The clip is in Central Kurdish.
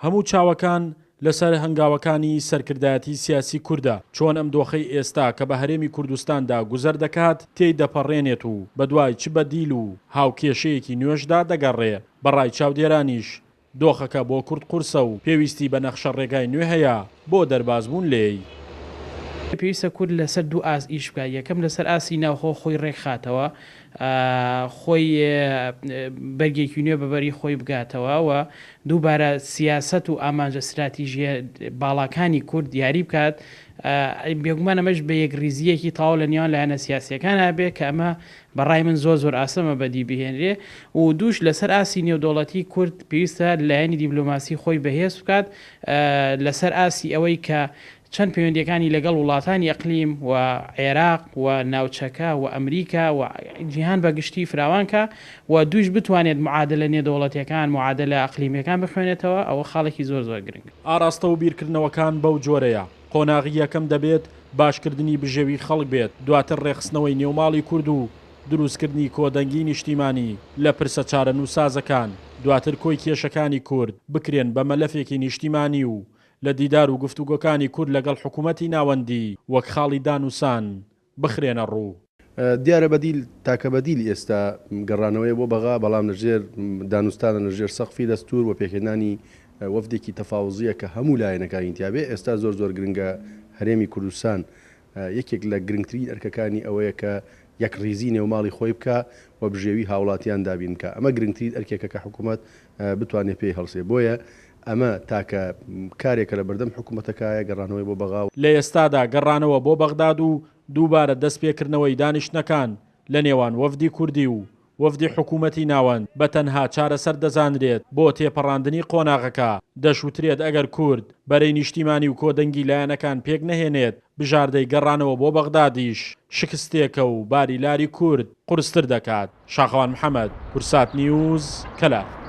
هەموو چاوەکان لەسەر هەنگاوەکانی سەرکردایەتی سیاسی کوردە، چۆن ئەم دۆخەی ئێستا کە بە هەرێمی کوردستاندا گوزەر دەکات تێی دەپەڕێنێت و بەدوای چ بەدیل و هاوکێشەیەکی نوێشدا دەگەڕێ، بەڕای چاودێرانیش دۆخەکە بۆ کورد قورسە و پێویستی بە نەخشە ڕێگای نوێ هەیە بۆ دەربازبوون لێی. پێویستە کورد لەسەر دوو ئاست ئیش بکات، یەکەم لەسەر ئاستی ناوخۆ خۆی ڕێکخاتەوە، خۆی بەرگێکی نوێ بە بەری خۆی بگاتەوە و دووبارە سیاسەت و ئامانجە ستراتیژییە باڵاکانی کورد دیاری بکات، بێگومان ئەمەش بە یەکڕیزییەکی تەواو لە نێوان لایەنە سیاسییەکانا بێ کە ئەمە بە ڕای من زۆر زۆر ئاسەمە بەدی بهێنرێ و دووش لەسەر ئاستی نێودەوڵەتی کورد پێویستە لایەنی دیبلۆماسی خۆی بەهێز بکات لەسەر ئاستی ئەوەی کە چەند پەیوەندیەکانی لەگەڵ وڵاتانی ئەقلیم و عێراق و ناوچەکە و ئەمریکا و جیهان بە گشتی فراوان کا و دووش بتوانێت معادلە نێودەوڵەتیەکان معادلە ئەقلیمیەکان بخوێنێتەوە ئەوە خاڵێکی زۆر زۆر گرنگە. ئاراستە و بیرکردنەوەکان بەو جۆرەیە، قۆناغی یەکەم دەبێت باشکردنی بژێوی خەڵک بێت، دواتر ڕێکخستنەوەی نێوماڵی کورد و دروستکردنی کۆدەنگی نیشتیمانی لە پرسە چارەنووسسازەکان، دواتر کۆی کێشەکانی کورد بکرێن بە مەلەفێکی نیشتیمانی و لە دیدار و گفتوگۆکانی کورد لەگەڵ حکومەتی ناوەندی وەک خاڵی دانوسان بخرێنە ڕوو. دیارە بەدیل، تاکە بەدیل ئێستا گەڕانەوەیە بۆ بەغا، بەڵام لە ژێر دانوستانە لە ژێر سەقفی دەستوور و پێکهێنانی وەفدێکی تەفاوزییە کە هەموو لایەنەکانی تیا بێ. ئێستا زۆر زۆر گرنگە هەرێمی کوردستان یەکێک لە گرنگترین ئەرکەکانی ئەوەیە کە یەکڕیزی نێوماڵی خۆی بکا و بژێوی هاوڵاتیان دابین بکا. ئەمە گرنگترین ئەرکێکە کە حکوومەت بتوانێ پێی هەڵسێ. بۆیە ئەمە تاکە کارێکە لە بەردەم حکوومەتەکایە، گەڕانەوەی بۆ بەغا. لە ئێستادا گەڕانەوە بۆ بەغداد و دووبارە دەستپێکردنەوەی دانیشتنەکان لە نێوان وەفدی کوردی و وەفدی حکوومەتی ناوەند بە تەنها چارەسەر دەزانرێت بۆ تێپەڕاندنی قۆناغەکە، دەشوترێت ئەگەر کورد بەرەی نیشتیمانی و کۆدەنگی لایەنەکان پێک نەهێنێت بژاردەی گەڕانەوە بۆ بەغدادیش شکستێکە و باری لاری کورد قورستر دەکات. شاخەوان محەمەد، کورسات نیوز، کەلار.